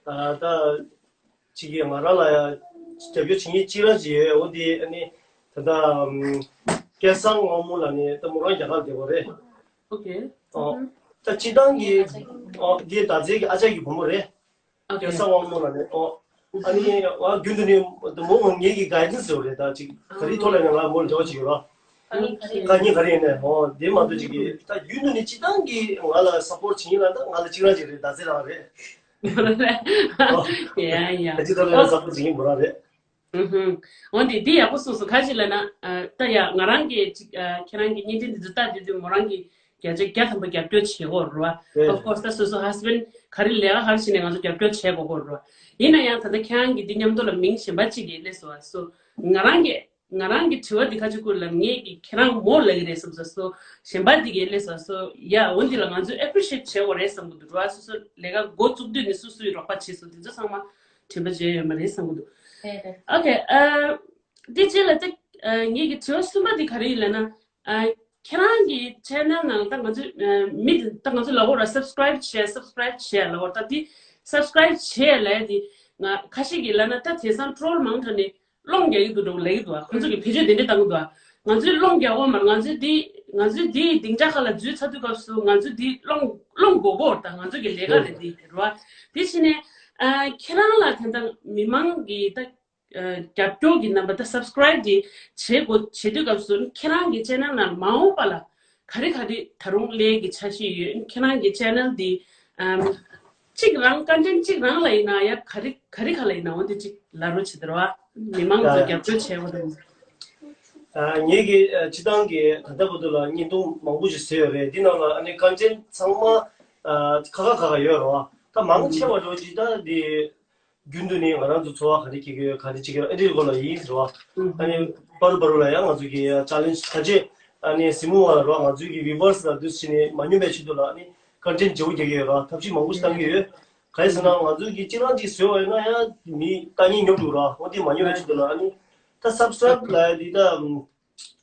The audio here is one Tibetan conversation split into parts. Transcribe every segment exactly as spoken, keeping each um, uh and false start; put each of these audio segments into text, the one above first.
ཨ་ད་ཅིག་གིས་ང་རང་ལ་ཡ་རྒྱབ་སྐྱོར་བྱེད་མཁན་གཅིག་རང་ཅིག་ཡོད། འོ་དེ་ཨ་ནི་ད་ལྟ་ཨམ་སྐལ་བཟང་དབང་མོ་ལགས་ནི་ད་མོ་རང་རྒྱ་གར་བསྡད་ཡོད་རེད། ཨོ་ཁེ། ཨོ་ད་སྤྱིར་བཏང་གི་ཨོ་དེ་ད་ཚེ་གི་ཨ་ཅག་གི་བུ་མོ་རེད། ཨོ་ཁེ། སྐལ་བཟང་དབང་མོ་ལགས་ནི་ཨོ་ཨ་ནི་ཨ་རྒྱུན་དུ་ནི་ད་མོ་ངེད་ཀྱི་གའི་ཌན་སི་ཡོད་རེད། ད་ཅིག་ག་རེ་ཐོག་ལ་ཡིན་ན་ང་མོ་ལ་འབྲེལ་བ་ཅིག་ཡོད་ར། དཀའ་ངལ་ག་རེ་ཡིན་ནའི་ཨོ་དེ་མ་གཏོགས་ཅིག་གིས་ད་རྒྱུན་དུ་ནི་སྤྱིར་བཏང་གི་ང་ལ་སབ་པོར་བྱེད་མཁན་ལ་ད་ང་ལ་གཅིག་རང་ཅིག་རེད། ད་ཚེ་རང་རེད། ཡ་ཡ། ཨ་ཅི་ད་ལ་ཡང་གཟབ་པོ་བྱེད་ཀྱི་མོ་རང་རེད། ཨུ་ཧུམ། འོན་ཏེ་འདི་ཡག་པོ་གསུངས་སོང་། ག་ཅི་ལབ་ན། ཨ་ད་ཡ་ང་རང་གིས་ཅིག་ཨ་ཁྱེད་རང་གི་བརྙན་འཕྲིན་འདི་ཚོ་ལྟ་དུས་དུས་མོ་རང་གིས་བརྒྱ་ཆ་བརྒྱ་ཐམ་པ་རྒྱབ་སྐྱོར་བྱེད་དགོས་རེད་བ། Of course ད་སོ་སོ་ཧས་བྷེན་ག་རེ་ལས་ཀ་ག་རེ་བྱས་ནས་ང་ཚོ་རྒྱབ་སྐྱོར་བྱེད་དགོས་ཀྱི་རེད་བ། ཡིན་ན་ཡང་ད་ལྟ་ཁྱེད་རང་གི་འདི་མཉམ་དུ་ལ་མིང་གཞན་པ་ཅིག་གིས་སླེབས་སོང་བ། སོ་ང་རང་གི་ང་རང་གི་དྲི་བ་འདི་ཁ་ཅིག་བསྐུར་ལབ། ངས་ཀྱི་ཁྱེད་རང་མོ་ལབ་ཀྱི་རེད་བསམ་སོང་། སོ་གཞན་པ་འདི་གས་སླེབས་སོང་། སོ་ཡ་འོ་འདི་ལ་ང་ཚོས་ཨེ་པི་རི་ཤི་ཨེཊ་བྱེད་དགོས་རེད་བསམ་གྱི་འདུག་ར། སོ་སོ་ལས་ཀ་འགོ་བཙུགས་དུས་ནས་སོ་སོའི་རོགས་པ་བྱས་སོང་། འདི་ཚོ་ཚང་མ་དྲན་པ་བརྗེད་ཡོད་མ་རེད་བསམ་གྱི་འདུག་རེད་རེད། ཨོ་ཁེ། ཨ་འདི་རྗེས་ལ་ད་ཨ་ངས་ཀྱི་དྲི་བ་གསུམ་པ་འདི་ག་རེ་ཡིན་ལབ་ན། ཨ་ཁྱེད་རང་གི་ཆེ་ནལ་ནང་ད་ང་ཚོ་ཨ་མི་འདི་ད་ང་ཚོ་ལབ་དགོས་ར། སབ་སི་ཀ་རའིབ་བྱས་སབ་སི་ཀ་རའིབ་བྱས་ལབ་དགོས་ར། ད་འདི་སབ་སི་ཀ་རའིབ་བྱས་ལབ་ཡ་འདི་ང་ཁ་ཤས་ཀྱིས་ལབ་ན་ད་དེང་སང་ཊོལ་མང་དྲགས་ནས། སློང་རྒྱག་གི་འདུག་འགྲོ་ལབ་ཀྱི་འདུག་ཁོ་ཚོ་གི་བེད་སྤྱོད་དེ་འདྲས་བཏང་གི་འདུག་ང་ཚོས་སློང་རྒྱག་དགོས་མ་རེད། ང་ཚོས་འདི་ང་ཚོས་འདི་སྡིངས་ཆ་ཁག་ལ་འཛུལ་ཚར་དུས་སྐབས་སུ་ང་ཚོས་འདི་སློང་སློང་དགོས་ཀྱི་རེད། ད་ང་ཚོ་གི་ལས་ཀ་རེད་འདི་རེད་བ། དེ་བྱས་ནས་ཨ་ཁྱེད་རང་ལ་ད་ལྟ་མི་མང་གི་ད་ཨ་རྒྱབ་སྐྱོར་གྱི་རྣམ་པ་ད་སབ་སི་ཀ་རའིབ་དེ་བྱེད་དགོས་བྱེད་དུས་སྐབས་སུ་ཁྱེད་རང་གི་ཆེ་ནལ་ནང་མ་འོངས་པ་ལ་ག་རེ་ག་རེ་ད་རུང་ལས་ཀྱི་འཆར་གཞི་ཡོད། ཁྱེད་རང་གི་ཆེ་ནལ་འདི་ཨམ་གཅིག་རང་ཀོན་ཊེན་གཅིག་རང་ལ་ཡིན་ན་ཡ་ག་རེ་ག་རེ་ག་ལ་ཡིན་ན་འོ་འདི་གཅིག་ལབ་རོགས་བྱེད་དེ་རེད་བ། མི་མང་ཚོ་རྒྱབ་སྐྱོར་བྱེད་དགོས་དང་། ཨ་ངེད་ཀྱི་ཨ་སྤྱི་བཏང་གི་ད་ལྟ་བར་དུ་ལ་བརྙན་ཐུང་མང་པོ་ཞིག་བཟོས་ཡོད་རེད། འདི་ནང་ལ་ཨ་ནི་ཀོན་ཊེན་ཚང་མ་ཨ་ཁ་ཁ་ཁ་ཁ་ཡོད་རེད་བ། ད་མང་ཆེ་བ་འགྲོ་ཅིག་ད་འདི། རྒྱུན་དུ་ནི་ང་རང་ཚོ་འཚོ་བ་ག་འདྲ་སྐྱེལ་གྱི་ཡོད། ག་འདྲ་བྱེད་ཀྱི་ཡོད། ཨ་འདྲའི་སྐོར་ལ་ཡིན་རེད་བ། ཨ་ནི་པ་རུ་པ་རུ་ལ་ཡང་ང་ཚོ་གི་ཅལ་ལེན་ཇི་ད་ཅེ་ཨ་ནི་སི་མོ་བ་ལ་རོ་ང་ཚོའི་གི་བི་ཡུ་ཝར་སི་ལ་འདུག་སེ་ནི་མ་ཉམས་པའི་ཆེད་དུ་ལ་ཨ་ནི་ཀོན་ཊེན་བརྗེ་པོ་རྒྱག་གི་ཡོད་ར། ཐབས་ཤེས་མང་པོ་ཞིག་བཏང་གི་ཡོད། ག་རེ་ཟེར་ན་ང་ཚོའི་གི་སྤྱིར་བཏང་ཅིག་བཟོས་པ་ཡིན་ན་ཡང་མི་ལྟ་མཁན་ཉོབ་འདུག་ར། འོ་དེ་མ་ཉམས་པའི་ཆེད་དུ་ལ་ཨ་ནི་ད་སབ་སི་ཀ་རའིབ་ལ་ཡ་དེ་ད།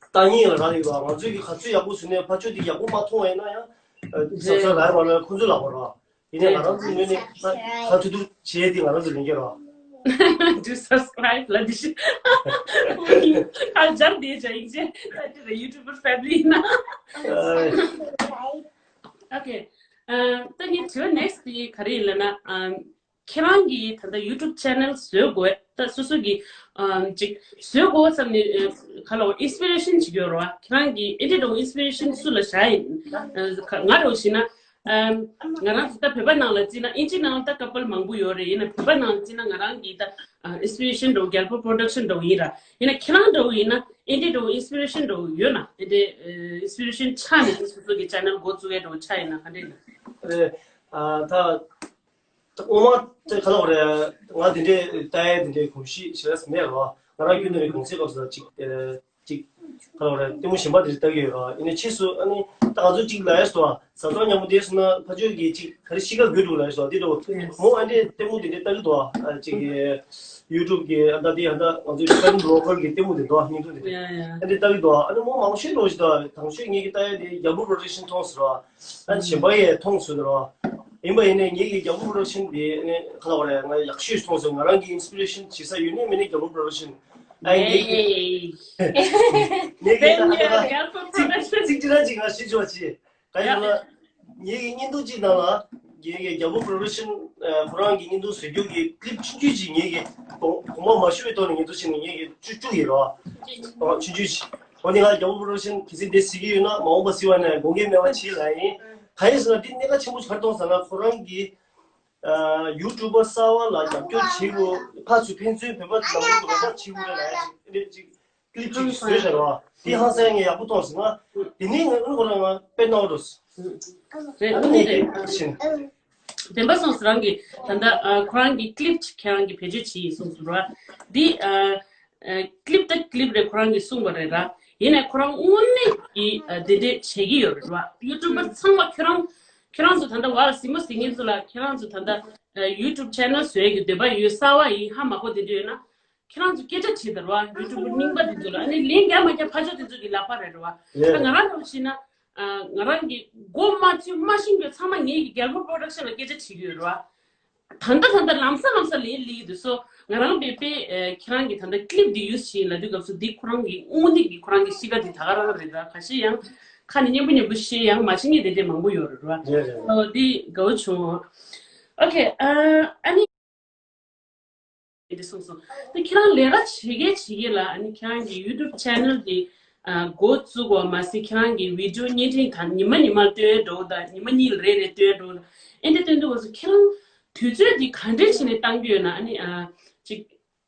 ལྟ་ཉིན་ལ་རག་ཡོད་པ། ང་ཚོས་ཀྱི་ག་ཚོད་ཡག་པོ་བཟོས་ནས་ཕར་ཕྱོགས་དེ་ཡག་པོ་མ་མཐོང་བ་ཡིན་ན་ཡང་། ཟབ་ཟབ་ལ་ཡ་མ་ལ་ཁོང་ཚོས་ལབ་པ་རེད། ཡིན་ནའི་ང་རང་ཚོའི་ངོས་ནས་ཁ་ཁ་ཐུག་ཐུག་བྱས་ཏེ་ང་རང་ཚོ་ལེན་གྱི་རེད། Do subscribe ལ་འདི་ཤི། ཁ་སྦྱར་བསྡད་བྱ་ཡིན་ཅེ། ད་དེ་ལ་ཡུ་ཊུབ་པར་ཕེ་མི་ལི་ཡིན་ན། ཨོ་ཁེ། ད་ངའི་དྲི་བ་ནེག་སི་ཊི་དེ་ག་རེ་ཡིན་ལབ་ན། ཁྱེད་རང་གིས་ད་ལྟ་ཡུ་ཊུབ་ཆེ་ནལ་བཟོས་དགོས། ད་སོ་སོ་གིས་ཨམ་ཅིག་བཟོས་དགོས་བསམ་ནས་ཨ་ག་ལ་ཨིན་སི་པི་རེ་ཤན་ཅིག་ཡོད་རེད་བ། ཁྱེད་རང་གིས་ཨེ་འདྲ་འདྲ་བོ་ཨིན་སི་པི་རེ་ཤན་སུ་ལ་བཞག་ཡིན། ཨ་ང་རང་བཞིན་ན་ཨམ་ང་རང་ཚོ་ད་བོད་པ་ནང་ལ་བརྩིས་ན་ཨིན་ཇི་ནང་ལ་ད་ཀ་པལ་མང་པོ་ཡོད་རེད། ཡིན་ན་བོད་པ་ནང་ལ་བརྩིས་ན་ང་རང་གིས་ད་ཨ་ཨིན་སི་པི་རེ་ཤན་འདྲ་བོ་རྒྱལ་པོ་པོ་རོ་ཌག་ཤན་འདྲ་བོ་ཡིན་ར། ཡིན་ན་ཁྱེད་རང་འདྲ་བོ་ཡིན་ན་ཨེ་འདྲ་འདྲ་བོ་ཨིན་སི་པི་རེ་ཤན་འདྲ་བོ་ཡོད་ན་ཨེ་འདྲ་ཨ་ཨིན་སི་པི་རེ་ཤན་ཆགས་ནས་སོ་སོ་གི་ཆེ་ནལ་འགོ་བཙུགས་ཡས་འདྲ་བོ་ཆགས་ཡིན་ན་ག་འདྲ་ཡིན་ན། ཨ་ད། ད་ངོ་མ་དེ་ག་ལབ་རེད། ང་དེ་འདྲའི་ལྟ་ཡ་དེ་འདྲའི་གོམས་གཤིས་ཞེ་དྲག་མེད་རོ། ང་རང་རྒྱུན་དུ་ནས་གུང་སེང་སྐབས་སུ་ལ་ཅིག་ཨེ་ཅིག་ག་ལབ་རེད། ལྟད་མོ་གཞན་པ་དེ་འདྲ་ལྟ་གི་ཡོད་རོ། ཡིན་ནའི་ཕྱིས་སུ་ཨ་ནི་ད་ང་ཚོ་ཅིག་ལབ་ཡ་སོ་བཟའ་ཚང་མཉམ་པོ་དེ་སོང་ན་ཕ་ཆོས་ཀྱི་ཅིག་ག་རེ་གཤིས་ཀ་འགྱུར་འདུག་ལབ་ཡ་སོ་དེ་འདྲ་མོ་ཨ་འདྲའི་ལྟད་མོ་དེ་འདྲ་ལྟ་གི་འདུག་ཨ་ཅིག་ཡུ་ཊུབ་གི་ཨ་ད་དེ་ཨ་ད་ང་ཚོའི་ཕན་བློ་ཁོལ་གྱི་ལྟད་མོ་དེ་འདུག་ཨ་སྙིང་སྡུག་དེ་འདྲ་ཨ་འདྲའི་ལྟ་གི་འདུག་ཨ་ནི་མོ་མང་ཤོས་འགྲོ་ཞིག་ད་དང་ཤོས་ངེད་ཀྱི་ལྟ་ཡ་དེ་རྒྱལ་པོ་པོ་རོ་ཌག་ཤན་མཐོང་སོང་རོ། ཨ་གཞན་པ་ཡས་མཐོང་སོང་རོ། ཡིན་པ་ཡིན་ནའི་ངེད་ཀྱི་རྒྱལ་པོ་པོ་རོ་ཌག་ཤན་དེ་ནི་ག་ལབ་རེད། ང་ཡག་ཤོས་མཐོང་སོང་། ང་རང་གི་ཨིན་སི་པི་རེ་ཤན་བྱེད་ས་ཡོད་ནི་མེད་ནི་རྒྱལ་པོ་པོ་རོ་ཌག་ཤན། ཨ་ངེད་ཀྱི་ངེད་ཀྱི་ད་ད་ཚིག་ཚིག་ཅི་ར་ཅིག་ང་ཞུ་ཆོག་ཅི། ག་ཡིན་ལ་ངེད་ཀྱི་བརྙན་ཐུང་ཅིག་ནང་ལ་ངེད་ཀྱི་རྒྱལ་པོ་པོ་རོ་ཌག་ཤན་ཁོ་རང་གི་བརྙན་ཐུང་བཟོ་རྒྱུ་གི་ཀི་ལིབ་ཆུང་ཆུང་ཅིག་ངེད་ཀྱི་གོང་གོང་མ་མ་ཞུ་བའི་ཐོག་ནས་བརྙན་ཐུང་བྱས་ནས་ངེད་ཀྱི་བཅུག་བཅུག་ཡིན་རོ། ཆུང་ཆུང་ཅིག་འོ་ནི་ང་རྒྱལ་པོ་པོ་རོ་ཌག་ཤན་གལ་སྲིད་འདི་གཟིགས་ཀྱི་ཡོད་ན་མ་འོངས་པ་གཟིགས་པ་ནས་དགོངས་འགལ་མེད་པ་བྱེད་ལ་ཡིན། གང་ཡིན་ཟེར་ན་འདི་གནད་འགག་ཆེན་པོ་ཞིག་ག་རེ་མཐོང་ཟེར་ན་ཁོ་རང་གིས་ཨ་ཡུ་ཊུབ་པ་གསར་པ་ལ་རྒྱབ་སྐྱོར་བྱེད་དགོས། ཕར་ཚུར་ཕན་ཚུན་བོད་པ་ནང་ཁུལ་དུ་རོགས་པ་བྱེད་དགོས་རེད་ལ་ཡ་ཅིག་འདི་ཅིག་ཀི་ལིབ་ཅིག་བཟོས་བཞག་རོགས། འདི་ཧང་སང་ངས་ཡག་པོ་མཐོང་སོང་ང་། འདི་ནི་ངས་ཨུ་ཁོ་རང་ང་དཔེ་སྣང་བ་འགྲོ་སོང་། རེད། ཨ་ནི་ངས་དེ་ཕྱིན། བདེན་པ་སོང་ཟེར་རང་གིས་ད་ལྟ་ཨ་ཁོ་རང་གི་ཀི་ལིབ་ཅིག་ཁྱེད་རང་གིས་བེད་སྤྱོད་བྱས་ཡིན་གསུངས་སོང་ར། འདི་ཨ་ཨ་ཀི་ལིབ་ད་ཀི་ལིབ་རེད། ཁོ་རང་གིས་གསུངས་པ་རེད་ར། ཡིན་ནའི་ཁོ་རང་དངོས་གནས་ཀྱི་ཨ་དེ་འདྲས་བྱེད་ཀྱི་ཡོད་རེད་ར། ཡུ་ཊུབ་པར་ཚང་མ་ཁྱོད་རང་ཁྱོད་རང་ཚོ་ད་ལྟ་བར་གཟིགས་མོ་གཟིགས་མཁན་ཚོ་ལ་ཁྱོད་རང་ཚོ་ད་ལྟ་ཡུ་ཊུབ་ཆེ་ནལ་བཟོ་ཡས་ཀྱི་འདོད་པ་ཡོད། གསར་པ་ཡིན། ཧ་མ་གོ་དེ་འདྲས་ཡོད་ན། ཁྱེད་རང་ཚོ་སྐད་ཆ་དྲིས་དང་ར། ཡུ་ཊུབ་པར་རྙིང་པ་དེ་ཚོ་ལ་ཨ་ནི་ལན་རྒྱག་མ་རྒྱག་ཕར་ཕྱོགས་དེ་ཚོ་གི་ལག་པ་རེད་ར་བ། ད་ང་རང་འདྲ་བོ་བྱས་ན་ཨ་ང་རང་གི་མགོ་མ་ཚོས་མ་ཤེས་མཁན་ཚང་མ་ངེད་ཀྱི་རྒྱལ་པོ་པོ་རོ་ཌག་ཤན་ལ་སྐད་ཆ་དྲིས་ཀྱི་ཡོད་ར་བ། ད་ལྟ་ད་ལྟ་ལམ་སང་ལམ་སང་ལས་ལས་འདུག་སོ། ང་རང་པེ་པེ་ཨ་ཁྱེད་རང་གི་ད་ལྟ་ཀི་ལིབ་འདི་ཡུ་སི་བྱེད་ཡིན་ལབ་དུས་སྐབས་སུ་འདི་ཁོ་རང་གི་དངོས་གནས་ཀྱི་ཁོ་རང་གི་གཤིས་ཀ་འདི་ད་ག་རང་རེད། ད་ཁ་ཤས་ཡང་ཁ་ནས་སྙན་པོ་སྙན་པོ་བཤད་ཡང་མ་བཤད་མཁན་དེ་འདྲས་མང་པོ་ཡོད་རེད་ར། རེད་རེད། ཨོ་འདི་དགའ་བོ་བྱུང་། ཨོ་ཁེ། ཨ་ཨ་ནི་འདི་གསུངས་སོང་། ད་ཁྱེད་རང་ལས་ཀ་བྱེད་མཁན་བྱེད་མཁན་ལ་ཨ་ནི་ཁྱེད་རང་གི་ཡུ་ཊུབ་ཆེ་ནལ་འདི་ཨ་འགོ་བཙུགས་པ་མ་ཟད་ཁྱེད་རང་གི་བི་ཌིའོ་བརྙན་འཕྲིན་དང་ཉི་མ་ཉི་མ་སྟོན་འགྲོ་དང་ཉི་མ་གཉིས་རེ་རེ་སྟོན་འགྲོ་དང་ཨེ་འདྲ་སྟོན་དུས་སྐབས་སུ་ཁྱེད་རང་དུས་ཚོད་འདི་ག་འདྲས་བྱས་ནས་བཏང་གི་ཡོད་ན། ཨ་ནི་ཨ་ཅིག་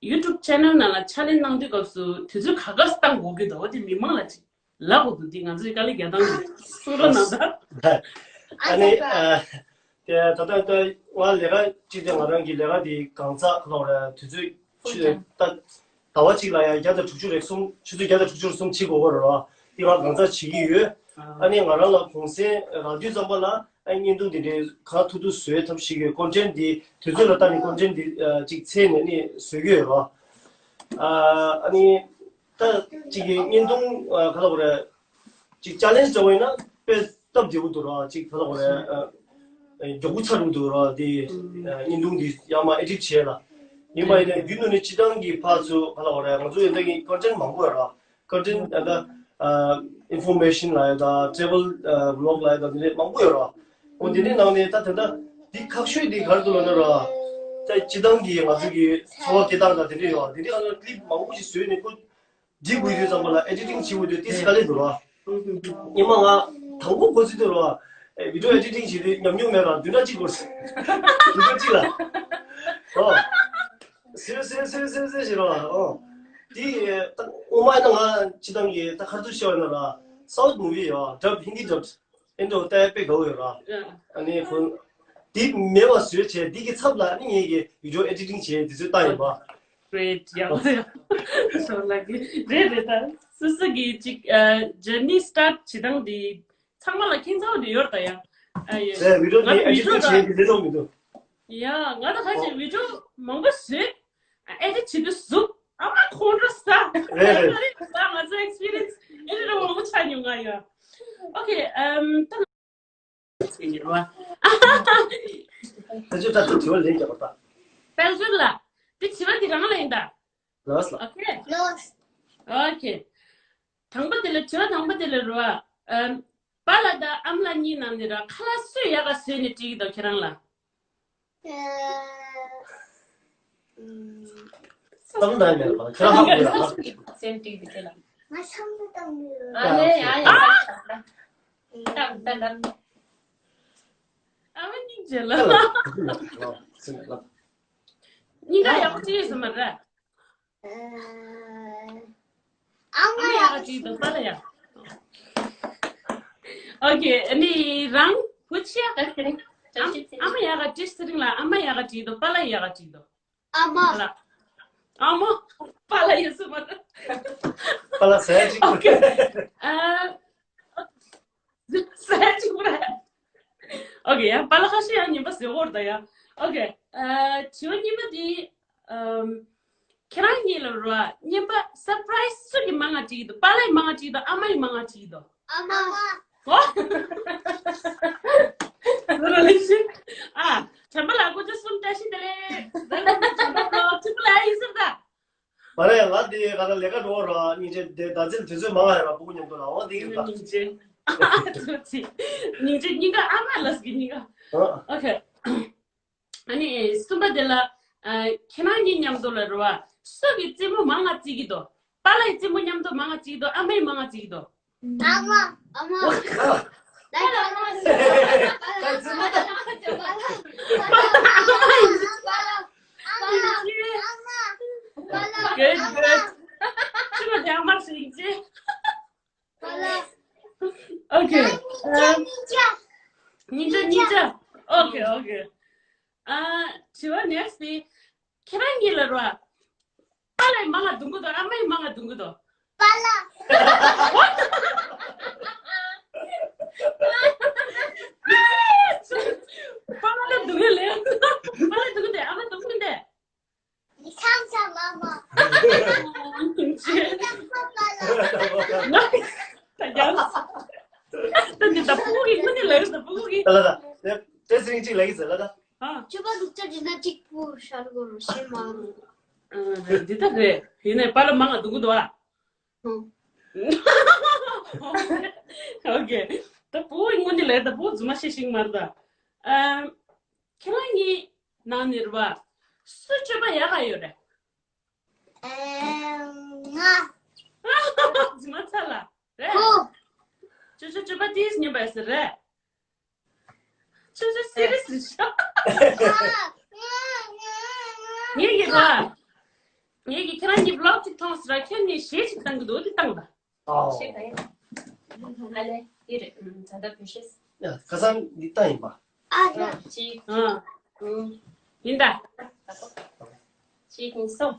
ཡུ་ཊུབ་ཆེ་ནལ་ནང་ལ་ཆ་ལེན་གནང་དུས་སྐབས་སུ་དུས་ཚོད་ག་ག་སུ་བཏང་དགོས་ཀྱི་འདུག་འོ་དེ་མི་མང་ལ་ཅིག་ལབ་དགོས་འདུག་འདི་ང་ཚོའི་དཀའ་ལས་རྒྱག་སྟངས་རེད། གསུང་རོགས་གནང་དང་། ཨ་ནི་ཨ་དེ་ད་ལྟ་ད་ང་ལས་ཀ་ཅིག་དེ་ང་རང་གི་ལས་ཀ་དེ་གང་ཚགས་ལོག་རེད། དུས་ཚོད་ཕུལ་ཆ་ད་ཟླ་བ་གཅིག་ལ་ཡང་བརྒྱ་དང་དྲུག་ཅུ་རེ་གསུམ་ཆུ་ཚོད་བརྒྱ་དང་དྲུག་ཅུ་རེ་གསུམ་བྱེད་དགོས་ཀྱི་རེད་བ། དེ་ང་གང་ཚགས་བྱེད་ཀྱི་ཡོད། ཨ་ནི་ང་རང་ལ་གུང་སེང་རག་དུས་ཙམ་པ་ལ། ཨ་བརྙན་ཐུང་འདི་འདྲའི་གང་ཐུབ་ཐུབ་བཟོས་ཐབས་ཤེས་ཀྱི་ཀོན་ཊེན་འདི་དུས་ཚོད་ལ་བལྟས་ནས་ཀོན་ཊེན་འདི་ཨ་ཅིག་འཚོལ་ནས་ནི་བཟོ་གི་ཡོད་རོ། ཨ་ཨ་ནི་ད་ཅིག་གི་བརྙན་ཐུང་ཨ་ག་ལབ་དགོས་རེད། ཅིག་ཅ་ལེན་ཇི་འདྲ་བོ་ཡིན་ན་དཔེ་སྟབས་བདེ་པོ་འདུག་རོ། ཅིག་ག་ལབ་དགོས་རེད། ཨ་མགྱོགས་པོ་ཚར་འགྲོ་འདུག་རོ། འདི་ཨ་བརྙན་ཐུང་འདི་ཡར་མར་ཨེ་ཌིཊ་བྱས་ལ། ཡིན་པ་ཡིན་ན་རྒྱུན་དུ་ནི་སྤྱིར་བཏང་གི་ཕར་ཚུར་ག་ལབ་དགོས་རེད། ང་ཚོ་ཡོད་འདི་གི་ཀོན་ཊེན་མང་པོ་ཡོད་རོ། ཀོན་ཊེན་ད་ལྟ་ཨ་ཨིན་ཕོར་མེ་ཤན་ལབ་ཡ་ད་ཊེ་བལ་ཨ་བི་ལོག་ལབ་ཡ་ད་དེ་འདྲ་མང་པོ་ཡོད་རེད། འོ་དེ་འདྲའི་ནང་ནས་ད་དེ་འདྲ་འདི་ཁག་ཤོས་འདི་ག་རེ་འདུག་ལབ་ན་ར། ད་སྤྱིར་བཏང་གི་ང་ཚོ་གི་འཚོ་བ་སྐྱེལ་སྟངས་དང་དེ་འདྲ་ཡོད། དེ་འདྲའི་ཨ་ནི་ཀི་ལིབ་མང་པོ་ཞིག་བཟོས་ནས་ཁོ་སྒྲིག་དགོས་དུས་ཙམ་པ་ལ་ཨེ་ཌི་ཊིང་བྱེད་དགོས་དུས་ཏོག་ཙམ་དཀའ་ལས་འདུག་ར། སྔོན་མ་ང་དང་པོ་འགོ་ཚུགས་དུས་ར། ཨེ་བི་ཌིའོ་ཨེ་ཌི་ཊིང་བྱེད་དུས་ཉམས་མྱོང་མེད་ར། བདུན་ཕྲག་གཅིག་འགོར་སོང་། བདུན་ཕྲག་གཅིག་ལ། ཨོ། སེ་སེ་སེ་སེ་སེ་ཞེས་རོ། ཨོ། དེ་ད་ཨོ་མ་ཡིན་ན་ང་སྤྱིར་བཏང་གི་ད་ཁ་ཐུག་བཤད་པ་ཡིན་ན་ར། སའུཐ་མུ་བི་ཡོད་ཌབ་ཧིན་དི་ཌབ་ཨེ་འདྲ་བོ་ལྟ་ཡ་དཔེ་དགའ་བོ་ཡོད་ར། ཨ་ནི་ཁོ་དེ་མེད་པ་བཟོས་བྱས་འདི་གི་ཚབ་ལ་ཨ་ནི་ངེད་ཀྱི་བི་ཌིའོ་ཨེ་ཌི་ཊིང་བྱས་འདི་ཚོ་བཏང་ཡོད་པ། རེད་ཡ། ཞོར་ལ་གི་རེད་རེད། ད་སོ་སོ་གི་ཅིག་ཨ་ཇར་ནི་སི་ཊར་ཊི་བྱེད་སྟངས་འདི་ཚང་མ་ལ་ཁྱད་མཚར་བོ་འདི་ཡོད་རེད་ད་ཡ། ཨ་ཡེ། རེད། བི་ཌིའོ་ང་འདི་ཨེ་ཌི་ཊིང་བྱས་འདི་ལས་སླ་མི་འདུག་ཡ་ང་ད་ཁ་ཅིག་བི་ཌིའོ་མང་པོ་བཟོས། ཨེ་ཌིཊ་བྱེད་དུས་ཟུག་ཨ་མ་ཁོང་ཁྲོ་ཟ། རེད་རེད། ཟ་ང་ཚོ་ཨེག་སི་པི་རི་ཡན་སི་ཨེ་ཌིཊ་མང་པོ་ཆགས་མྱོང་ང་ཡ། ཨོ་ཁེ། ཨམ་ད་ང་ཚོ་ད་ལྟ་དྲི་བ་ལན་རྒྱག་པ་ད། དཔལ་འབྱོར་ལགས། དེ་དྲི་བ་འདི་རང་ལ་ཡིན་ད། ལགས་ལགས། ཨོ་ཁེ། ལགས། ཨོ་ཁེ། དང་པོ་དེ་ལ་དྲི་བ་དང་པོ་དེ་ལ་རོ། ཨམ། པཱ་ལགས་དང་ཨ་མ་ལགས་གཉིས་ནང་ནས་ར་ཁ་ལག་སུས་ཡག་ག་བཟོས་ནས་སྤྲད་ཀྱི་འདུག་ཁྱེད་རང་ལ། བསམ་བློ་ནང་ནས་ལ་ཁྱེད་རང་ཧ་གོ་ཡ་ཧ། སེམས་སྤྲད་དེ་ཁྱེད་ལ། ང་བསམ་བློ་བཏང་མི་ཡོད། ཨ་ལེ་ཡ་ཡ་ཡ། ལྟ་ལྟ་ལྟ། ཨ་མ་སྙིང་རྗེ་ལ། སེམས་ལ། སྙིང་ག་ཡག་པོ་ཅི་ཡོད་ཟེར་མ་རེད། ཨ་མ་ཡག་ག་ཅིག་འདུག་པཱ་ལགས་ཡ། ཨོ་ཁེ། ཨ་ནི་རང་བུ་ཆེ་ཡག་ག་ཅིག་རེད། ཨ་མ་ཡག་ག་ཅིག་ཟེར་རིང་ལ་ཨ་མ་ཡག་ག་ཅིག་འདུག་པཱ་ལགས་ཡག་ག་ཅིག་འདུག་ཨ་མ། པཱ་ལགས། ཨ་མ། པཱ་ལགས་ཡོད་སོང་མ་རེད། པཱ་ལགས་ཟེར་ཅིག་ཨོ་ཁེ། ཨ། ཟེར་ཅིག་མ་རེད། ཨོ་ཁེ་ཡ། པཱ་ལགས་ཁ་ཤས་ཡང་ངན་པ་ཟེར་བོར་ད་ཡ། ཨོ་ཁེ། ཨ། དྲི་བ་གཉིས་པ་དེ། ཨམ། ཁྱེད་རང་གཉིས་ལ་རོ། ངན་པ་སར་པ་རའི་སི་སུ་གི་མང་ང་སྤྲད་ཀྱི་འདུག་པཱ་ལགས་མང་ང་སྤྲད་ཀྱི་འདུག་ཨ་མ་ཡི་མང་ང་སྤྲད་ཀྱི་འདུག་ཨ་མ། ཨོ། ཟེར་ར་ལེགས་ཤིག་ཨ། དྲན་པ་ལགས་སྒོ་ཕྱེ་གསུམ་བཀྲ་ཤིས་བདེ་ལེགས། ཟེར་ར་ལེགས་ཤིག་དྲན་པ་ལགས་ཕྲུ་གུ་ལ་ཡིན་ཟེར་ད། མ་རེད། ང་དེ་ག་ལ་ལས་ཀ་འགྲོ་ར་སྙིང་རྗེ་དེ་ད་ཚེ་དུས་ཚོད་མང་ང་ཡོད་ར་ཕྲུ་གུ་མཉམ་དུ་ལ་འོ་དེ་གི་ད། སྙིང་རྗེ། སྙིང་རྗེ་སྙིང་ག་ཨ་མ་ལགས་ཀྱི་སྙིང་ག་ཨོ་ཁེ། ཨ་ནི་གསུམ་པ་དེ་ལ། ཨ། ཁྱེད་རང་གཉིས་མཉམ་དུ་ལ་རེད་བ། སུ་གི་རྩེད་མོ་མང་ང་རྩེ་གི་འདུག་པཱ་ལགས་ཀྱི་རྩེད་མོ་མཉམ་དུ་མང་ང་རྩེ་གི་འདུག་ཨ་མ་ཡི་མང་ང་རྩེ་གི་འདུག་ཨ་མ། ཨ་མ། ཨ་མ། ད་ཨ་མ། ད་རྩེད་མོ་ད། ཨ་མ། ཨ་མ། ཨ་མ། ཨ་མ། Good, good. ཁྱོད་ཀྱི་ཨ་མ་ཞིག་ཡིན་ཅི། Okay. སྙིང་རྗེ། སྙིང་རྗེ། Okay, okay. ཨ། དྲི་བ་next དེ། ཁྱེད་རང་གཉིས་ལ་རོ། པཱ་ལགས་མང་ང་རྡུང་གི་འདུག་ཨ་མ་ཡིས་མང་ང་རྡུང་གི་འདུག་པཱ་ལགས། པཱ་ལགས་རྡུང་གི་ལས། པཱ་ལགས་རྡུང་གི་འདུག་ཨ་མ་རྡུང་གི་འདུག་ད་ཡང་། ད་འདི་ད་ཕྲུ་གུ་གི་ངོ་ནས་ལབ་ད་ཕྲུ་གུ་གི། ལ་ལ་ད། དེ་ཚེ་རིང་གཅིག་ལབ་ཀྱི་ཟེར་ལ་ད། ཨ། ཁྱོད་པ་ལུག་ཅག་འདྲི་ན་ གཅིག་པུ་ཤར་གོ་རུ་ཤེས་མ་རུ། ཨ། འདི་ལྟར་རེད། ཡིན་ནའི་པཱ་ལགས་མང་ང་འདུག་གི་འདུག་ཨ། ཧུམ། ཨོ་ཁེ། ད་བུ་དངོས་གནས་ལས་ད་བུ་རྫུན་མ་བཤད་ཤིག་མ་རེད་ད། ཨ། ཁྱེད་རང་གཉིས་ནང་ནས་རེད་པ། སུ་སྤྱོད་པ་ཡག་ག་ཡོད་རེད། ཨེ། ང་། རྫུན་མ་ཚ་ལ། རེད། ཧུ། ཅོ་ཅོ་སྤྱོད་པ་ཏིས་ཉན་པ་ཟེར་རེད། ཅོ་ཅོ་སི་རི་ཡས་རེད་ཤག་ངས་ཀྱི་ར། ངས་ཀྱི་ཁྱེད་རང་གཉིས་བི་ལོག་ཅིག་མཐོང་ཟེར་ར། ཁྱེད་གཉིས་གཞས་ཅིག་བཏང་གི་འདུག་དེ་བཏང་ད། ཨོ། ཞེས་པ་ཡིན། ཨ་ལེ། འདི་རེད། ད་ལྟ་བོད་གཞས། ཡ། ཁ་སང་འདི་བཏང་ཡིན་པ། ཨ་ད། གཅིག་ཨ། གཉིས། ཡིན་ད། གཅིག་གཉིས་གསུམ།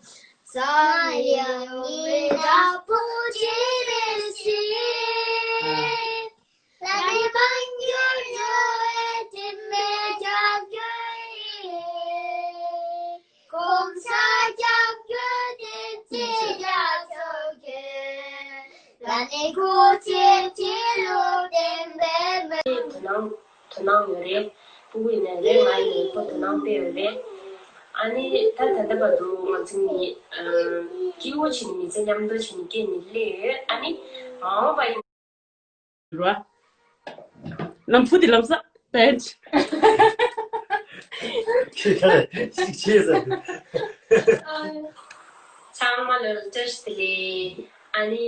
དོ་སྣང་དོ་སྣང་ཡོད་རེད། སྤུ་གུ་ཡིན་ནའི་རེད། ང་ཡིན་ནའི་ཁོ་དོ་སྣང་དཔེ་ཡོད་རེད། ཨ་ནི་ད་ད་ལྟ་བར་དུ་ང་ཚོ་གཉིས་ཨ་སྐྱིད་པོ་བྱས་ནས་མི་ཚེ་མཉམ་དུ་བྱས་ནས་སྐྱེལ་ནས་སླེབས་ཡོད། ཨ་ནི་མ་འོངས་པ་ཡིན། ར། ལམ་བུ་འདི་ལམ་སང་བསྟན། ཁྱེད་ཀ་ལ་ཞིག་བྱས་ཟེར། ཚང་མ་ལ་བཀྲ་ཤིས་བདེ་ལེགས། ཨ་ནི།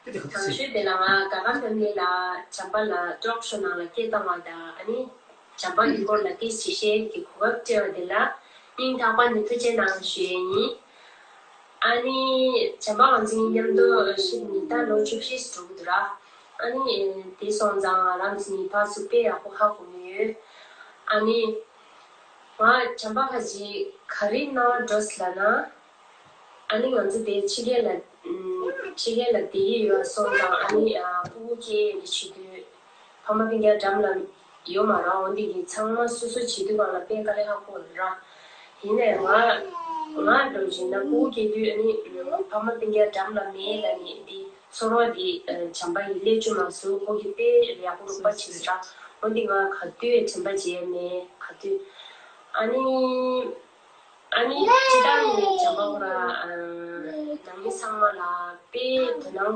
དང་ཤོས་དེ་ལ་ང་ག་ག་ཕེ་མི་ལི་ལ་བྱམས་པ་ལ་ཊོག་ཤོ་ནང་ལ་སྐད་བཏང་བ་དང་། ཨ་ནི་བྱམས་པ་གི་སྐོར་ལ་ཏིས་ཅིག་བཤད་ཀྱི་གོ་སྐབས་སྤྲད་པ་དེ་ལ་སྙིང་ཐག་པ་ནས་ཐུགས་རྗེ་གནང་ཞུ་ཡས་ཡིན། ཨ་ནི་བྱམས་པ་ང་ཚོ་གཉིས་མཉམ་དུ་གཤིབ་ནས་ད་ལོ་བཅུ་བཞི་ཙམ་འགྲོ་གི་འདུག་ར། ཨ་ནི་དེ་སོང་ཙང་ང་རང་ཚོ་གཉིས་ཕར་ཚུར་དཔེ་ཡག་པོ་ཧ་གོ་གི་ཡོད། ཨ་ནི་ང་བྱམས་པ་ཁ་ཅིག་ག་རེ་གནང་འགྲོ་ཟེར་ལབ་ན། ཨ་ནི་ང་ཚོ་དེ་ཕྱི་རྒྱལ་ལ་ཕྱི་རྒྱལ་ལ་བསྡད་ཀྱི་ཡོད་སོང་ཙང་། ཨ་ནི་ཨ་སྤུ་གུ་སྐྱེ་ཡས་འདི་བྱེད་དུས་ཕ་མ་སྤུན་ཀྱག་འགྲམ་ལ་ཡོད་མ་རེད། འོན་ཏེ་གི་ཚང་མ་སོ་སོ་བྱེད་དུས་སྒང་ལ་དཔེ་དཀའ་ལས་ཁག་པོ་རེད་ར། ཡིན་ནའི་ང་ང་འདྲ་བོ་བྱས་ན་སྤུ་གུ་སྐྱེ་དུས་ཨ་ནི་ཕ་མ་སྤུན་ཀྱག་འགྲམ་ལ་མེད་ལབ་ནས་འདི་ཚོར་བ་འདི་བྱམས་པ་ཡིས་སླེབས་བཅུག་མ་སོང་། ཁོ་གིས་དཔེ་ཡག་པོ་རོགས་པ་བྱས་ཟེར་ར། འོན་ཏེ་ང་ག་དུས་དྲན་པ་བརྗེད་མེད་ག་དུས། ཨ་ནི། ཨ་ནི་སྤྱིར་བཏང་ནས་བྱམས་པ་ཁོ་རང་ནང་མི་ཚང་མ་ལ་དཔེ་དོ་སྣང་དོ་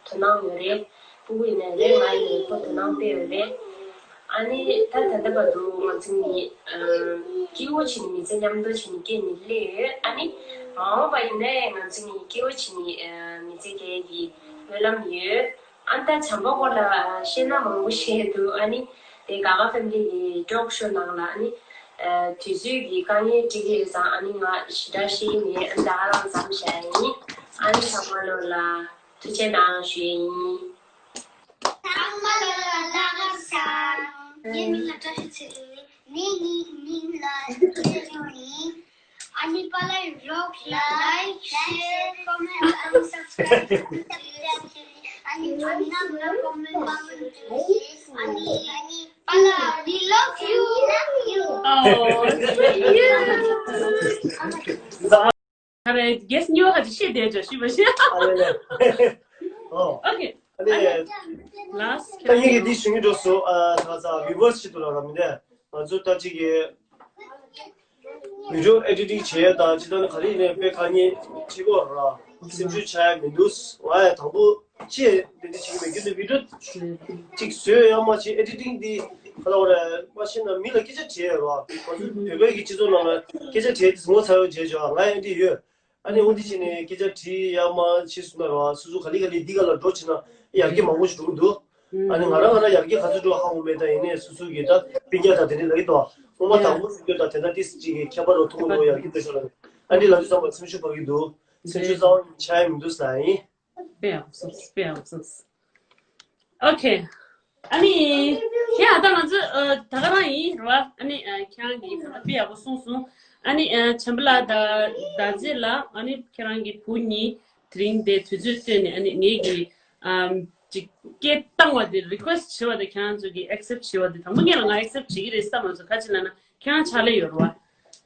སྣང་ཡོད་རེད། སྤུ་གུ་ཡིན་ནའི་རེད། ང་ཡིན་ནའི་ཁོ་དོ་སྣང་དཔེ་ཡོད་རེད། ཨ་ནི་ད་ད་ལྟ་བར་དུ་ང་ཚོ་གཉིས་སྐྱིད་པོ་བྱས་ནས་མི་ཚེ་མཉམ་དུ་བྱས་ནས་སྐྱེལ་ནས་སླེབས་ཡོད། ཨ་ནི་མ་འོངས་པ་ཡིན་ནའི་ང་ཚོ་གཉིས་སྐྱིད་པོ་བྱས་ནས་མི་ཚེ་སྐྱེལ་གྱི་སྨོན་ལམ་ཡོད། ཨ་ནི་ད་བྱམས་པ་སྐོར་ལ་བཤད་ན་མང་པོ་བཤད་འདུག་ཨ་ནི་དེ་ག་ག་ཕེ་མི་ལི་གི་ཊོག་ཤོ་ནང་ལ་ཨ་ནི་དུས་ཚོད་ཀྱི་དཀའ་ངལ་འཕྲད་ཀྱི་ཡོད་ཙང་། ཨ་ནི་ང་ཞེ་དྲག་བཤད་ཀྱི་མེད། ཨ་ནི་ད་ག་རང་མཚམས་བཞག་ཡིན། ཨ་ནི་ཚང་མ་ལོ་ལ་ཐུགས་རྗེ་གནང་ཞུ་ཡི་ཡིན། ཚང་མ་ལོ་ལ་ལག་བཟང་། ངའི་མིང་ལ་བཀྲ་ཤིས་ཚེ་རིང་ཡིན། ངའི་མིང་ལ་ཚེ་རིང་ཡིན། ཨ་ནི་པཱ་ལགས་རོགས་ལ་ལའིཀ་ཤེར་ཀོ་མེན་ཊི་ཨ་ནི་སབ་སི་ཀ་རའིབ་ཨ་ནི་ཨ་ནི་པཱ་ལགས། We love you. Oh, thank you. ཁ་རེ་གེས་ཉོ་ཧ་ཅི་ཤེས་དེ་ཅོ་ཤི་བ་ཤེ། ཨ་ལེ་ལེ། ཨོ། Okay. ཨ་ལེ། ལཱསི་ཊི་ད་ངེད་ཀྱིས་འདི་ཞུ་གི་འགྲོ་སོ། ཨ་ད་ཚ་བི་ཝར་སི་ཞིག་ཏུ་ལ་ར་མི་འདྲ། ང་ཚོ་ད་ཅིག་གི་བི་ཌི་ཡོ་ཨེ་ཌི་ཊིང་བྱེད་ཡ་དང་ཅི་ད་ནི་ག་རེ་ཡིན་ནའི་དཔེ་གང་ཉིད་བྱེད་དགོས་ར། སེམས་ཤུགས་ཆག་ཡ་མི་འདུག་ང་ཡ་དང་པོ་ཅི་དེ་འདྲ་བྱེད་ཀྱི་མེད་རྒྱུ་ནི་བི་ཌི་ཡོ་ཅིག་བཟོས་ཡ་མ་བྱེད། ཨེ་ཌི་ཊིང་འདི་ག་ལ་བ་ར་མ་ཤེས་ན་མི་ལ་སྐད་ཆ་དྲིས་ཡ་ར། ང་ཚོ་བོད་པའི་གི་སྤྱི་ཚོགས་ནང་ལ་སྐད་ཆ་དྲིས་དེ་ངོ་ཚ་བའི་རྗེས་ཅོ་ང་ཡ་འདི་ཡོད། ཨ་ནི་འོ་འདི་བྱས་ནས་སྐད་ཆ་དྲིས་ཡ་མ་བྱས་སོང་ན་ར་སོ་སོ་ག་ལེ་ག་ལེ་འདི་ག་ལ་འགྲོ་བྱས་ན་ཡར་རྒྱས་མང་པོ་ཞིག་འགྲོ་གི་འདུག་ཨ་ནི་ང་རང་ང་རང་ཡར་རྒྱས་ག་ཚོད་འགྲོ་ཧ་གོ་མེད། ད་ཡིན་ནའི་སོ་སོ་གི་ད་སྤུན་ཀྱག་དང་དེ་འདྲ་ལ་ཡི་དོ་ངོ་མ་དང་པོ་ཞིག་འགྱོ་ད་དེ་འདྲ་ཏིས་ཅིག་གི་ཁྱད་པར་རོ་ཐུང་ངུ་ཡར་རྒྱས་འགྲོ་ཤོག་ལ། ཨ་ནི་ལ་དུས་ཚང་མ་སེམས་ཤུགས་འཕར་གི་འདུག་སེམས་ཤུགས་གཙང་བོ་ཆག་ཡ་མི་འདུག་ཟེར་ཡིན། དཔེ་ཡག་པོ་གསུངས། དཔེ་ཡག་པོ་གསུངས། ཨོ་ཁེ། ཨ་ནི། ཁྱེད་ཨ་ད་ང་ཚོ་ཨ་ད་ག་རང་ཡིན་རེད་བ། ཨ་ནི་ཨ་ཁྱེད་རང་གིས་ད་ལྟ་དཔེ་ཡག་པོ་གསུངས་སོང་། ཨ་ནི་ཨ་བྱམས་པ་ལགས་དང་ཟླ་མཛེས་ལགས། ཨ་ནི་ཁྱེད་རང་གི་བུ་གཉིས་དེ་རིང་དེ་དུས་ཚོད་བཏོན་ནས་ཨ་ནི་ངེད་ཀྱི་ཨམ་ཅིག་སྐད་བཏང་བ་དེ་རི་ཀུ་ཨེ་སི་ཊི་བྱས་པ་དེ་ཁྱེད་རང་ཚོ་གིས་ཨེག་སེབ་བྱས་པ་དེ་དང་པོ་ངེད་ལ་ང་ཨེག་སེབ་བྱེད་ཀྱི་རེད་བསམ་མ་སོང་། ག་ཅི་ལབ་ན། ཁྱེད་རང་ཕྱག་ལས་ཡོད་རེད་བ།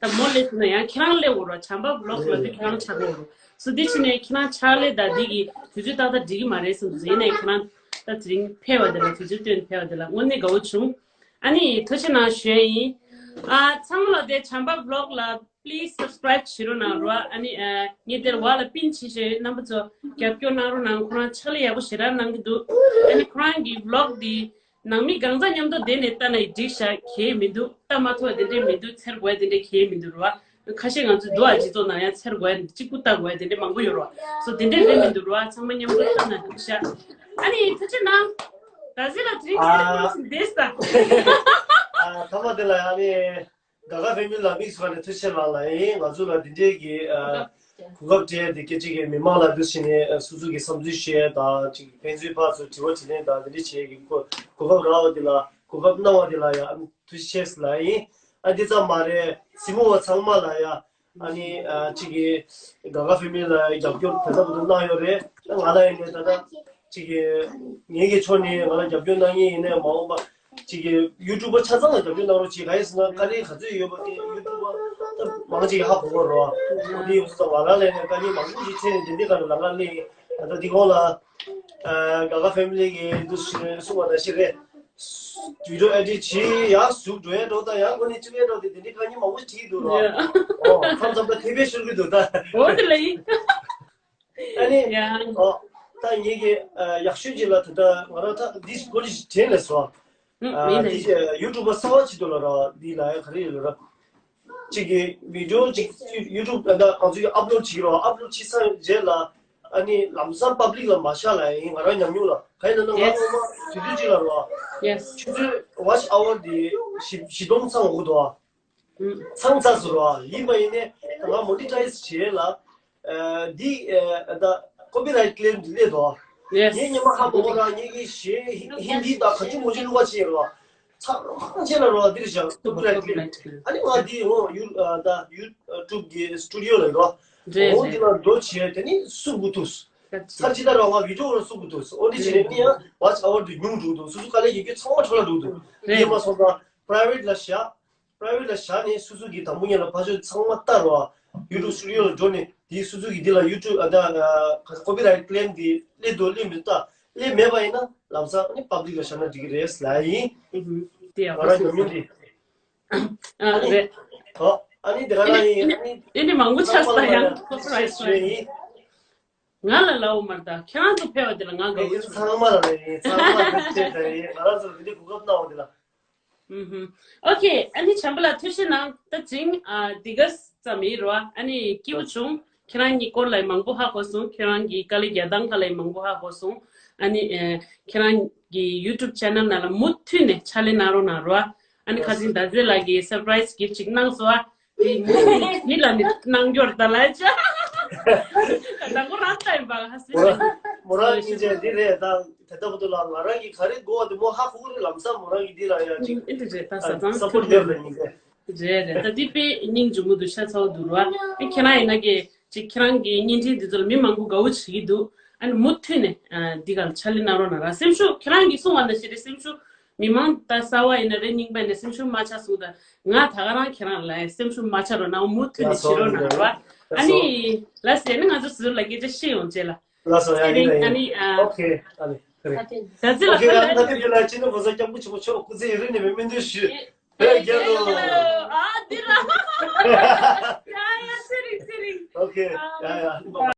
ད་མོ་སླེབས་སོང་ན་ཡང་ཁྱེད་རང་སླེབས་དགོས་རེད་བ། བྱམས་པ་བི་ལོག་ལབ་དུས་ཁྱེད་རང་ཕྱག་ལས་ཡོད་རེད། སོ་འདི་ཕྱིན་ནས་ཁྱེད་རང་ཕྱག་ལས་ད་འདི་གི་དུས་ཚོད་ཏག་ཏག་འགྲིག་གི་མ་རེད་བསམ་སོང་། ཡིན་ནའི་ཁྱེད་རང་ད་དེ་རིང་ཕེབས་པ་དེ་ལ་དུས་ཚོད་བཏོན་ཕེབས་པ་དེ་ལ་དངོས་གནས་དགའ་བོ་བྱུང་། ཨ་ནི་ཐུགས་རྗེ་གནང་ཞུ་ཡ་ཡིན། ཨ་ཚང་མ་ལ་དེ་བྱམས་པ་vlog་ལ་please subscribe་བྱེད་རོགས་གནང་རོགས། ཨ་ནི་ཨ་ངས་དེར་བ་ལ་པིན་བྱེད་བཞིན་རྣམ་པ་ཚོ་རྒྱབ་སྐྱོར་གནང་རོགས་གནང་། ཁོ་རང་ཕྱག་ལས་ཡག་པོ་ཞེ་དྲག་གནང་གི་འདུག་ཨ་ནི་ཁོ་རང་གི་vlog་འདི་ནང་མི་གང་ཚང་མཉམ་དུ་བསྡད་ནས་ལྟ་ན་ཡི་འགྲིག་ཤག་གལ་མི་འདུག་ལྟ་མ་ཐུབ་པ་དེ་འདྲས་མི་འདུག་འཚེར་དགོས་དེ་འདྲས་གལ་མི་འདུག་རོ། ཁ་ཤས་ང་ཚོས་འདུག་ཨ་སྤྱི་ཚོགས་ནང་ཡང་འཚེར་དགོས་གཅིག་པུ་ལྟ་དགོས་དེ་འདྲས་མང་པོ་ཡོད་རོ། སོ་དེ་འདྲས་རེད་མི་འདུག་རོ། ཚང་མ་མཉམ་དུ་ལྟ་ན་འགྲིག་ཤག་ཨ་ནི་ཐུགས་རྗེ་གནང་། ད་གཟི་ལ་དེ་རིང་ཚེ་རིང་པོ་ཞིག་འདས་ས། ཨ་ཐ་མ་དེ་ལ་ཨ་ནི། དགའ་དགའ་ཕེ་མི་ལ་དམིགས་སུ་བཀར་ནས་ཐུགས་རྗེ་ཆེ་ལགས་ལ་ཡིན། ང་ཚོ་ལ་འདི་འདྲའི་གི་ཨ་གོ་སྐབས་སྤྲད་དེ་སྐད་ཆ་གི་མི་མང་ལ་འདུ་བྱས་ནས་ཨ་སོ་སོ་གི་བསམ་ཚུལ་བཤད་དང་ཅིག་ཕན་ཚུན་ཕར་ཚུར་དྲི་བ་དྲིས་ལན་དང་འདི་འདྲ་བྱེད་ཀྱི་གོ་གོ་སྐབས་རག་པ་འདི་ལ་གོ་སྐབས་གནང་བ་འདི་ལ་ཡང་ཨ་ནི་ཐུགས་རྗེ་ཆེ་ལགས་ཡིན། ཨ་འདི་ཙམ་མ་རེད། གཟིགས་མོ་བ་ཚང་མ་ལ་ཡང་ཨ་ནི་ཨ་ཅིག་གི་དགའ་དགའ་ཕེ་མི་ལ་རྒྱབ་སྐྱོར་དེ་ལྟ་བུ་དུ་གནང་ཡོད་རེད། ང་ལ་ཡིན་ནའི་ད་ལྟ་ཅིག་གི་ངེད་ཀྱི་ཕྱོགས་ནས་ང་ལ་རྒྱབ་སྐྱོར་གནང་མཁན་ཡིན་ནའི་མ་འོངས་པ། ཅིག་གི་ཡུ་ཊུབ་པ་ཆ་ཚང་ལ་རྒྱབ་སྐྱོར་གནང་རོགས་གྱིས། ག་ཡིན་ཟེར་ན་དཀའ་ལས་ག་ཚོད་ཡོད་པ་དེ་ཡུ་ཊུབ་པ་ད་མང་ཆེ་གི་ཧ་གོ་གི་རེད་བ། འོ་དེ་ཡིན་ཙང་ང་རང་ལས་ནས་དཀའ་ལས་མང་པོ་ཞིག་འཕྲད་ནས་དེ་འདྲའི་སྒང་ལ་ལམ་ཁ་སླེབས་ཡིན། ད་ལྟ་འདི་གོང་ལ་ཨ་དགའ་དགའ་ཕེ་མི་ལི་གི་འདུ་ཤེས་གསུངས་པ་ནང་བཞིན་རེད། བི་ཌིའོ་ཨེ་ཌིཊ་བྱེད་ཡ་ཟུག་འགྲོ་ཡ་འགྲོ་དང་ཡ་ཁོ་ནི་ཅི་བས་འགྲོ་དེ་དེ་འདྲའི་དཀའ་ངལ་མང་པོ་ཞིག་འཕྲད་ཀྱི་འདུག་རེད་བ། ཨོ་ཁམས་ཙམ་ད་ཐེ་བའི་ཤོར་གི་འདུག་ད། འོ་དེ་ལ་ཡིན། ཨ་ནི། ཡ། ཨོ། ད་ངེད་ཀྱི་ཨ་ཡག་ཤོས་ཅིག་ལ་ད་ལྟ་ང་རང་ད་འདི་ཀོ་ལེ་ཇི་དྲན་ལས་སོ། ཨ་ཡིན་ནའི། འདི་ཡུ་ཊུབ་པ་གསར་བ་ཅིག་འདུག་ལ་ར་འདི་ལ་ཡ་ག་རེ་ཡོད་ལ་ར། གཅིག་གི་བི་ཌིའོ་གཅིག་ཡུ་ཊུབ་ད་ལྟ་ང་ཚོ་གི་ཨབ་ལོཌ་བྱེད་ཀྱི་ར་ཨབ་ལོཌ་བྱེད་ཚར་རྗེས་ལ་ཨ་ནི་ལམ་སང་པབ་ལིག་ལ་མ་བཞག་ལ་ཡིན། ང་རང་ཉམས་མྱོང་ལ་ག་ཡིན་ན་ན་ང་ངོ་མ་དུས་ཚོད་ཅིག་ལ་ར་ཆུ་ཚོད་ཝ་ཆི་ཨ་ཝར་འདི་བཞི་བཞི་སྟོང་ཚང་འོག་འདུག་ཨ། ཚང་ཚ་ཟུར་བ་ཡིན་པ་ཡིན་ནའི་ང་མོ་ནི་ཊའི་ཛི་བྱེད་ལ། ཨ་འདི་ཨ་ད་ཀོ་པི་རའིཊ་ཀི་ལེམ་འདི་སླེབས་འདུག་ངས་ཉི་མ་ཧ་མ་གོ་ར་ངེད་ཀྱི་གཞས་ཧི་ཧིན་དི་དང་ག་ཅི་མོ་ཅི་བླུག་པ་བྱེད་རོགས། ཚ་རོགས་ཆེ་ལ་རོགས་འདིར་བཞག་ཀོ་པི་རའིཊ་ཀི་ལེམ། ཨ་ནི་ང་འདི་འོ་ཡུ་ཨ་ད་ཡུ་ཊུབ་གི་སི་ཊུ་ཌི་ཡོ་ལ་རོགས། འོ་འདི་ལ་འགྲོ་བྱེད་དེ་ནི་སུབ་དགོས་འདུག་ཚར་ཅི་ད་རོགས་ང་བི་ཌིའོ་ར་སུབ་དགོས་འདུག་འོ་འདི་བྱེད་ནི་ཡང་ཝ་ཆི་ཨ་ཝར་དུ་ཉུང་འགྲོ་འདུག་སོ་སོ་དཀའ་ལས་ཡོད་རྒྱུ་ཚང་མ་འཕྲོ་བརླག་འགྲོ་འདུག་ཡིན་མ་སོང་ཙང་པ་རའི་ཝེཊ་ལ་བཞག་པ་རའི་ཝེཊ་ལ་བཞག་ནས་སོ་སོ་གི་དང་པོ་ཉིད་ལ་ཕར་ཕྱོགས་ཚང་མ་ལྟ་རོགས། ཡུ་ཊུབ་སི་ཊུ་ཌི་ཡོ་ལ་འགྲོ་ནས་དེའི་སོ་སོ་གི་འདི་ལ་ཡུ་ཊུབ་ཨ་ད་ཀོ་པི་རའིཊ་ཀི་ལེམ་འདི་སླེབས་འདུག་སླེབས་མི་འདུག་ལྟ། སླེབས་མེད་པ་ཡིན་ན་ལམ་སང་ནི་པབ་ལིག་ལ་བཞག་ན་འགྲིག་གི་རེད་ལབ་ཡིན། ཨུ་ཧུ། དེ་ཡག་ང་པོ་རང་ཞིག་ཉམས་མྱོང་རེད། ཨ་རེད། ཨོ་ཨ་ནི་དེ་ག་རང་ཡིན། ཨ་ནི་ཨེ་ནི་མང་པོ་ཆགས་ས་ཡང་ཁོ་པི་རའིཊ་ཡིན། ང་ལ་ལབ་མ་རེད་ད། ཁྱེད་རང་ཚོ་ཕེབས་པ་དེ་ལ་ང་དགའ་པོ་བྱུང་། ཚང་མ་ལ་རེད། ཚང་མ་ལ་རེད། ང་རང་ཚོ་འདི་འདྲའི་གོ་སྐབས་གནང་བ་དེ་ལ། ཨུ་ཧུ། ཨོ་ཁེ། ཨ་ནི་བྱམས་པ་ལགས་ཐུགས་རྗེ་གནང་། ད་ཅིང་ཨ་འདི་ག་ཙམ་ཡིན་རོ། ཨ་ནི་སྐྱིད་པོ་བྱུང་། ཁྱེད་རང་གི་སྐོར་ལ་མང་པོ་ཧ་གོ་སོང་། ཁྱེད་རང་གི་དཀའ་ལས་རྒྱག་སྟངས་སྐོར་ལ་མང་པོ་ཧ་གོ་སོང་། ཨ་ནི་ཨ་ཁྱེད་རང་གི་ཡུ་ཊུབ་ཆེ་ནལ་ནང་ལ་མུ་མཐུད་ནས་ཕྱག་ལས་གནང་རོགས་གནང་རོ། ཨ་ནི་ཁ་སང་ཟླ་མཛེས་ལགས་ཀྱིས་སར་པ་རའི་ཛི་གིཕ་ཊི་ཅིག་གནང་སོང་ཨ། དེ་མི་ལ་ནི་གནང་རྒྱུར་ད་ལ་ཅ། ད་ཁོ་རང་ལྟ་ཡིན་པ་ཧ་སི། མོ་རང་མོ་རང་སྙིང་རྗེ་འདི་རེད་ད། དེ་ལྟ་བུ་དུ་ལ་ང་རང་གིས་ག་རེ་དགོས་པ་དེ་མོ་ཧ་གོ་གི་རེད། ལམ་སང་མོ་རང་གིས་འདི་ལ་ཡང་ཅིག་ཨེ་འདྲ་རེད་ད། ས་ཙང་སཔོར་ཊི་ཡོད་ལ་ཡིན་ཏེ། རེད་རེད། ད་འདི་དཔེ་སྙིང་རྗེ་མོ་འདུག་ཤ་ཚ་བོ་འདུག་ར། ཨེ་ཁྱེད་རང་ཡིན་ན་གི་ཅིག་ཁྱེད་རང་གི་བརྙན་འཕྲིན་འདི་ཚོ་ལ་མི་མང་པོ་དགའ་བོ་བྱེད་ཀྱི་འདུག་ཨ་ནི་མུ་མཐུད་ནས་ཨ་འདི་ག་ལ་ཕྱག་ལས་གནང་རོགས་གནང་ར། སེམས་ཤུགས་ཁྱེད་རང་གིས་གསུངས་པ་ནང་བཞིན་རེད། སེམས་ཤུགས་མི་མང་ད་གསར་པ་ཡིན་ན་རེད། རྙིང་པ་ཡིན་ན་སེམས་ཤུགས་མ་ཆག་གསུངས། ད་ང་ད་ག་རང་ཁྱེད་རང་ལ་སེམས་ཤུགས་མ་ཆག་རོགས་གནང་། མུ་མཐུད་ནས་བྱེད་རོགས་གནང་ར། ཨ་ནི་ལ་ཟེར་ནི་ང་ཚོ་ཟུར་ལ་སྐད་ཆ་བཤད་ཡོང་རྗེས་ལ། ལགས་སོ། ཡ་ཡིན་ཡིན། ཨ་ནི་ཨ་ཨོ་ཁེ། ཨ་ནི་ཁེ་རེད། ད་ཚེ་ལ་ཨོ་ཁེ། ཁ་ཡང་ད་ལ་ཐེངས་འདི་ལ་ཅི་ནུ་བོ་ས་སྐྱབས་མགོན་ཆེན་པོ་མཆོག་སྐུ་ཚེ་ཡུན་རིང་ནས་སྨོན་འདུན་ཞུ། ཨེ་རྒྱལ་ལོ། ཨ་འདི་ར། ཡ་ཡ་ཚེ་རིང་ཚེ་རིང་། ཨོ་ཁེ། ཡ་ཡ།